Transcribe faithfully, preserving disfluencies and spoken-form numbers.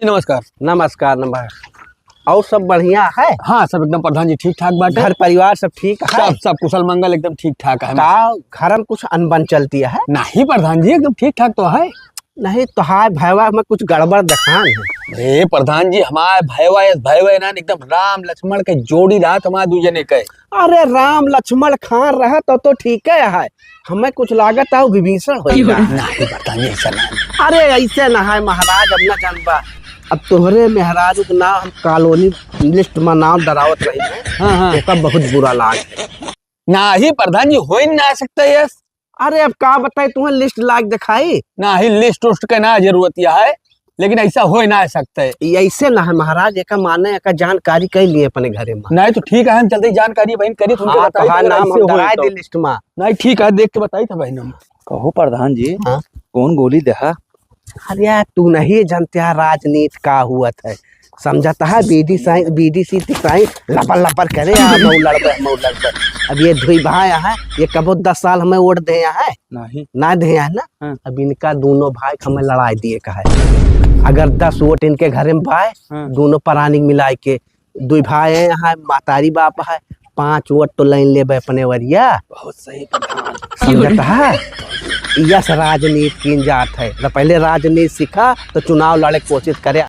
नमस्कार। नमस्कार, नमस्कार। और सब बढ़िया है? हाँ, सब एकदम प्रधान जी ठीक ठाक बाटे। घर परिवार सब ठीक है? सब, सब कुशल मंगल एकदम ठीक ठाक है। का घर में कुछ अनबन चलती है? नहीं प्रधान जी, एकदम ठीक ठाक तो है। नहीं, तोहार भैवा में कुछ गड़बड़ देखान है। ए प्रधान जी, हमार भैवा, यस भैवा ना एकदम राम लक्ष्मण के जोड़ी रहा हमार दू जने के। अरे राम लक्ष्मण खान रहा तो, तो ठीक है, है। हमें कुछ लागत है विभीषण होइगा। नहीं प्रधान जी, ऐसा ना। अरे ऐसे ना है महाराज, अब ना जानबा। अब तोहरे मेहरारू के नाम हम कॉलोनी लिस्ट में नाम डरावत रही है। हाँ, हाँ। ओका बहुत बुरा लाग है। नहीं प्रधान जी, हो ही ना सकता है। अरे अब का बताई तुम्हें, लिस्ट लाग दिखाई? नहीं, लिस्ट उस्ट के ना जरूरत यह है, लेकिन ऐसा हो ही ना सकता है। ये ऐसे ना है महाराज, एका माने एका जानकारी कई लिए अपने घरे में। नहीं तो ठीक है, हम चलते ही जानकारी बहन करी तुमको हाँ, बताई, तोहार अगर नाम ऐसे हम होई डराए तो। दे लिस्ट में। नहीं ठीक है, देख के बताई था बहन हम। कहो प्रधान जी, हाँ? कौन गोली देहा? अरे यार, तू नहीं जानते यार राजनीति का हुआ था, समझता है? बीडी साई, बीडीसी ती साई लपर लपर करे, आ मऊ लड़बे, मऊ लड़बे। अब ये दुई भाई है, ये कबो दस साल हमें वोट दे है? नहीं। ना दे है ना? हाँ। अब इनका दोनों भाई के हमें लड़ाई दिए का है। अगर दस वोट इनके घर में पाए, हाँ। दोनों परानी मिलाए के, दुई भाई है यहाँ, महतारी बाप है, पाँच वोट तो लाइन लेबे अपने वरिया। बहुत सही प्रधान। समझता है? यस राजनीति की जात है। तो पहले राजनीति सीखा तो चुनाव लड़े के कोशिश करे।